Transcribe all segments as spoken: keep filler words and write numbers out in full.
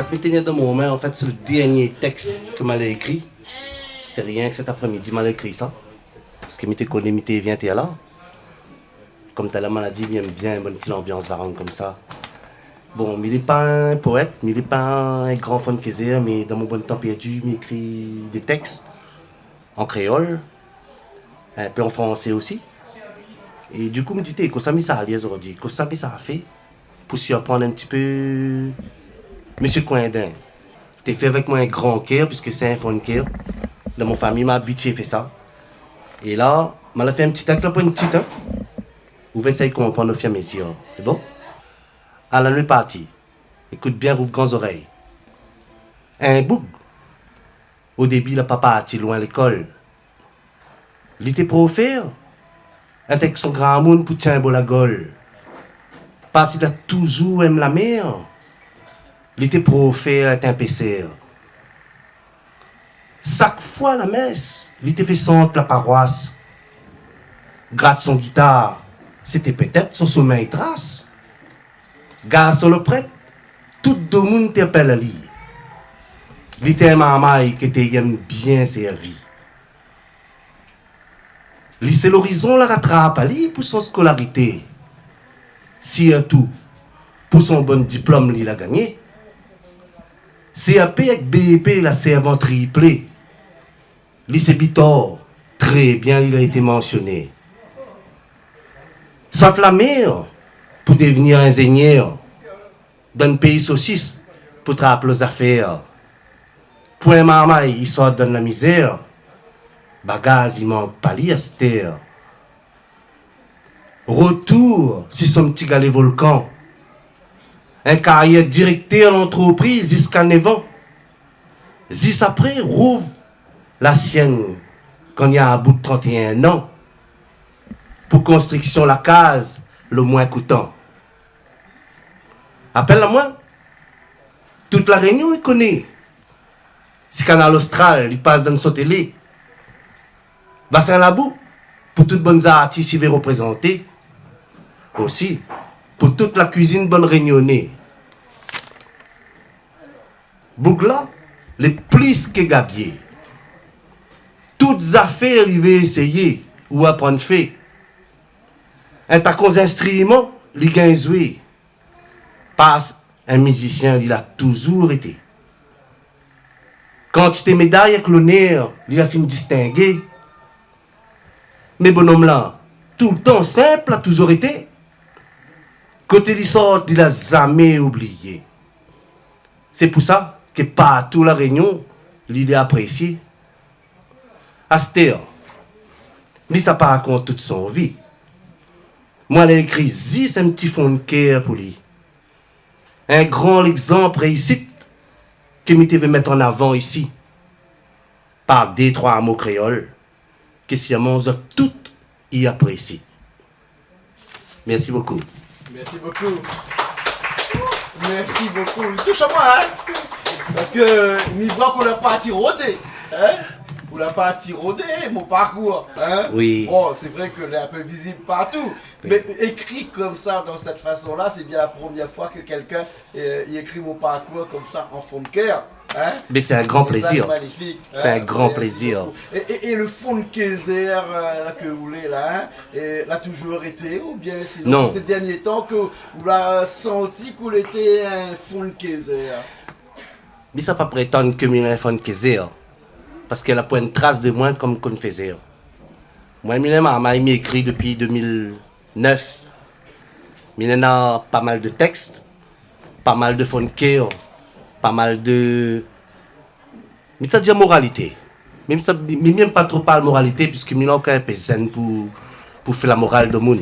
Mi té ni dan mon min, an fèt, sé lo dernié tèks ke ma la ékri. Sé rienk sèt aprémidi ma la ékri sa. Parske mi té koné, mi té vien té la. Kom talèr ma la di, mi èm bien bann ti lanbians varang konmsa. Bon, mi lé pa in poèt, mi lé pa in gran funkézèr, mé dan mon bann tan pèrdi, mi ékri dé tèks an kréol, in pé an fransé osi. É dikou, mi di, té, kosa mi sa lir zordi, kosa mi sa fé pou sirprann in ti pé Mésyé Coindin. Té fé avèk mon gran kèr, piske sé in funkézèr. Dan mon fami, ma abitié fé sa. É la, ma la fé in ti tèks la pou in ti tan. Ou va éséy konprann o fir é a mezir. Sé bon ? Alon, lé parti. Ékout bien, rouv gran zorèy. In boug, o débi, la pa parti loin lékol. Li té profèr èt èk son gramoun pou tien bo la gol. Parske li la touzour èm la mèr. Li té profèr èt in pésèr. Sak foi la mès, li té fé sant la parois. Grat son gitar, sété pétèt son somèy tras. Garson lo prèt, tout domoun té apèl ali. Li té in marmay ke té yèm bien sèrvi. Li sé lorizon la ratrap ali pou son skolarité. Sirtou pou son bon diplom li la gagné. CAP èk BEP la sèrv an triplé. Li sé bitor, trè bien, li la été mansioné. Sort la mèr pou devnir inzénièr, dann péi sosis pou trap lo zafèr. Pou in marmay i sort dann la mizèr, bagaz i mank pa li astèr. Retour si son ti galé volkan. In karyèr dirèktèr lantropriz ziska nèv an. Zis apré, rouv la sienn kan li la bout trant é in an pou konstriksion la kaz lo moin koutan. Apèl amoin, tout La Rényon i koné. Si Kanal Austral li pas dann son télé, Basin Labou, pou tout bann zartis i vé reprézanté, osi pou tout la kuizine bann rényoné. Boug la lé plis ke gabié. Tout zafèr li vé éséyé ou aprann fé. In takon zinstriman li gingn zoué. Pas in mizisien li la touzour été. Kantité méday èk lonèr li la fine distingé. Mé bonom la, toultan sinp la touzour été. Koté li sort, li la zamé oublié. Sé pou sa ke partou La Rényon li lé aprésié. Astèr, mi sa pa rakont tout son vi. Moin la ékri zis in ti fon kèr pou li. In gran légzanp réisit ke mi té vé mèt an avan isi, par dé troi mo kréol, ke sirman zot tout i aprésié. Merci beaucoup. Merci beaucoup. Merci beaucoup. I toush amoin, hein ? Parske mi voi ou la parti rodé, hein ? Ou la parti rodé mon parkour, hein ? Oui. Bon, sé vré ke lé in pé vizib partou, mé ékri konmsa, dan sèt fason-la, sé bien la promièr foi ke kèlkin, euh, i ékri mon parkour konmsa an fon kèr. Hein ? Mé sé in gran plézir. Sé in gran plézir. É, é, é lo funkézèr, euh, la ke ou lé la, hein, é la touzour été, oubien sinon sé, sé dernié tan ke ou la santi ke ou lété in funkézèr ? Mi sa pa prétann ke mi lé in funkézèr, parske la poin tras de moin kom konfézèr. Moin, mi lé in marmay, mi ékri dopi dé mil nèf. Mi néna pa mal de tèks, pa mal de fon kèr, pa mal de, mi sa dir moralité. Mé mi sa, mi, mi èm pa tro parl moralité, piske mi lé ankor in pé zenn pou, pou fé la moral domoun.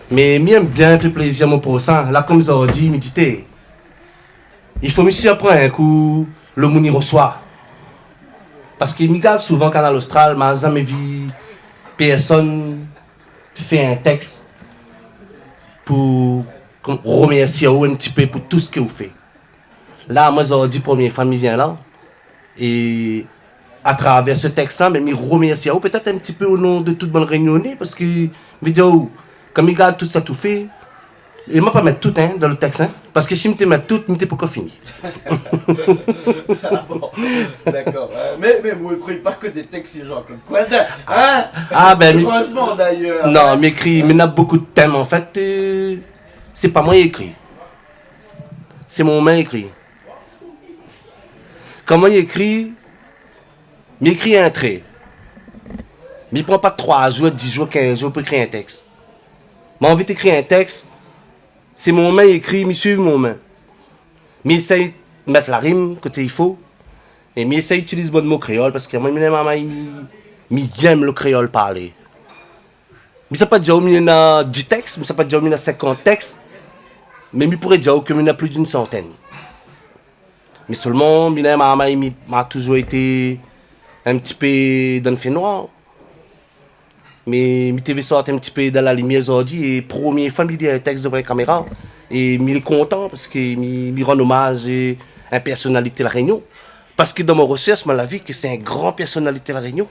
Mé mi èm bien fé plézir mon prosin. La, kom zordi, mi di té, i fo mi sirprann in kou lo moun i resoi. Parske mi gard souvan Kanal Austral, ma zamé vi pèrsone fé in tèks pou, kom, remèrsié aou in ti pé pou tout sak ou fé. La, moin, zordi, promié foi mi vien la, é atravèr se tèks-la, mé mi remèrsi aou pétèt in ti pé o non de tout bann rényoné, parske, mi vé dir, kan mi gard tout sak ou fé, É ma pa mèt tout, in, dan lo tèks, in. Parske si mi té mèt tout, mi té pankor fini. Ah bon, dakor. In, mé, mé moin, mi kroi pa ke dé tèks Jean-Claude Coindin, in ? Ah, bin, mi... Erèzman, dayèr, non, in. Mi ékri, mi na bonpé de tèm, an fèt, euh, sé pa moin i ékri. Sé mon min i ékri. Koman i ékri ? Mi ékri in tré. Mi pran pa troi zour, dis zour, kinz zour pou ékri in tèks. Ma anvi ékri in tèks, sé mon min i ékri, mi suiv mon min. Mi éséy mèt la rim koté i fo, é mi éséy itiliz bann mo kréol, parske moin, mi lé marmay, mi, mi yèm lo kréol parlé. Mi sa pa dir aou mi na dis tèks, mi sa pa dir aou mi na sinkant tèks, mé mi pouré dir aou ke mi na plis d'in santèn. Mé sèlman, mi lé marmay, mi, ma touzour été in ti pé dan lo fénoir. Mé mi té vé sort in ti pé dan la limièr zordi, é promié foi mi li in tèks dovan in kaméra, é mi lé kontan parske mi, mi rann omaz, euh, in pèrsonalité La Rényon. Parske dan mon rosèrsh, moin la vi ke sé in gran pèrsonalité La Rényon.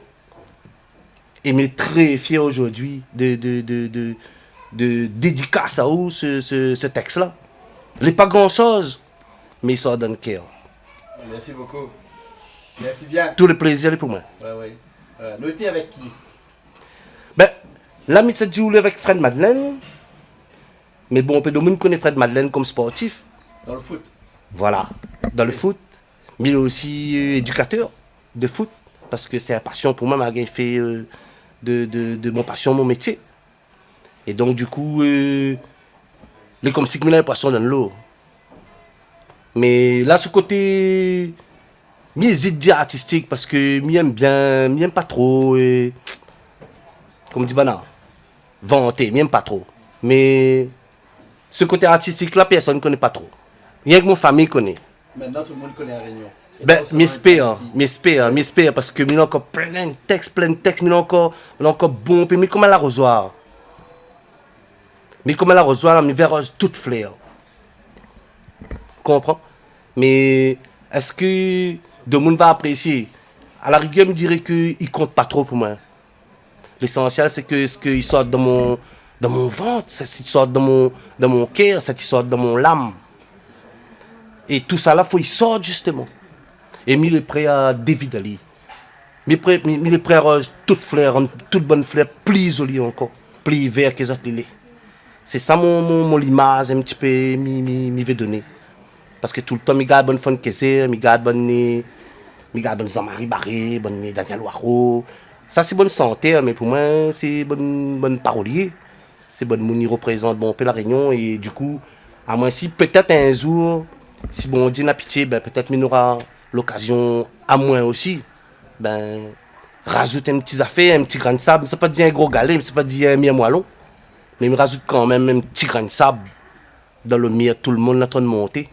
É mi lé tré fièr zordi de, de, de, de, de dédikas aou se, se, se tèks-la. Lé pa gran shoz, mé i sort dan lo kèr. Mèrsi bokou. Mèrsi bien. Tout lo plézir lé pou moin. Ouais, ouais. Euh, nou té avèk ki ? Bin, la, mi té di ou lé avèk Fred Madeleine. Mé bon, bonpé de moun i koné Fred Madeleine kom sportif. Dan lo foot. Voilà, dan lo foot. Mé li lé osi, euh, édikatèr de foot, parske sé in pasion pou moin, malgré fé, euh, de, de, de mon pasion, mon métié. É donk, du kou, euh, lé komsi ke mi na in poison dan lo. Mé la, se koté, mi ézit dir artistik, parske mi yèm bien, mi yèm pa tro, euh, koman di banna, vanté, mi yèm pa tro. Mé se koté artistik la, pèrsone i koné pa tro. Rienk mon fami i koné. Mintnan, tout lo moun i koné La Rényon. É bin, mi éspèr, mi éspèr, mi éspèr, parske mi na ankor plin tèks, plin tèks, mi na ankor, mi na ankor bonpé, mi kom in larozoir. Mi kom in larozoir la, mi vé roz tout flèr. Konpran ? Mé èske de moun va aprésié ? A la rigèr, mi diré ke i kont pa tro pou moin. Lésansièl, sé ke, sé ke i sort dan mon, dan mon vant, sé, i sort dan mon, dan mon kèr, sé, i sort dan mon lam. É tousala, fo i sort, zisteman. É mi lé pré a dévid ali. Mi pré, mi, mi lé pré a roz tout flèr, rann tout bann flèr pli zoli ankor, pli vèr ke zot i lé. Sé sa mon, mon, mon limaz in ti pé mi, mi, mi vé doné. Parske toultan mi gard bann fann kézèr, mi gard bann, mi gard bann Jean-Marie Barré, bann Daniel Waro. Sa sé bann santèr, mé pou moin sé bann, bann parolié. Sé bann moun i reprézant bonpé La Rényon é du kou, amoinsi, pétèt in zour, si Bondié na pitié, bin pétèt mi nora lokazion amoin osi, bin, razout in ti zafèr, in ti grin sab, mi sa pa dir in gro galé, mi sa pa dir in mir moalon, mé mi razout kanmèm in ti grin sab dan lo mir tout lo moun lé antrin monté.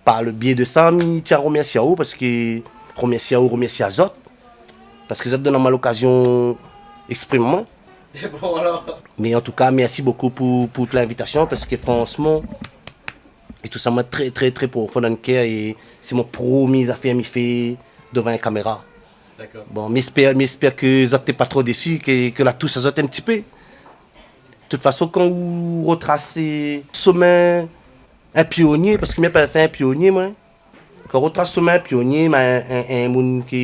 Par le biais de sa, mi tien a remèrsié aou, parske, remèrsié aou, remèrsié azot, parske zot i donn amoin lokazion éksprim amoin. É bon, alor. Mé an tou ka, mèrsi bokou pou, pou linvitasion, parske fransman, é tousa, moin, tré, tré, tré profon dan lo kèr, é sé mon promié zafèr mi fé dovan in kaméra. Dakor. Bon, mi éspèr, mi éspèr ke zot té pa tro dési, ke, ke la tous azot in ti pé. Tout fason, kan ou retras, euh, somin in pionié, parske mi apèl sa in pionié, moin. Kan ou retras somin in pionié, mé in, in, in moun ki,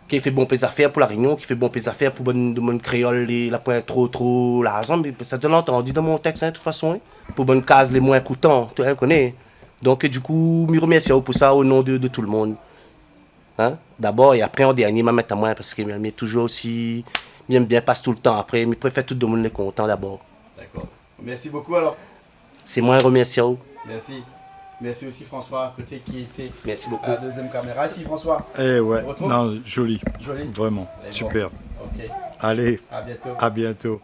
ki fé bonpé zafèr pou La Rényon, ki fé bonpé zafèr pou bann, bann kréol, lé, la poin tro, tro larzan, mé sa té antandi dan mon tèks, in, tout fason, in. Pou bann kaz lé moin koutan, ou koné. Donk, du kou, mi remèrsi aou pou sa, o non de, de tout lo moun. In ? Dabor, é apré, an dernié, ma mèt amoin, parske mi, mi touzour osi, mi yèm bien pas toultan apré, mi préfèr tout domoun lé kontan dabor. Dakor. Mèrsi bokou, alor. Sé moin i remèrsi aou. Mèrsi. Mèrsi osi François, koté ki té. Mèrsi bokou. A la dezièm kaméra. Isi, François. Eh ouais, non, joli. Joli. Vréman, super. Allez, à bientôt. Allez, à bientôt.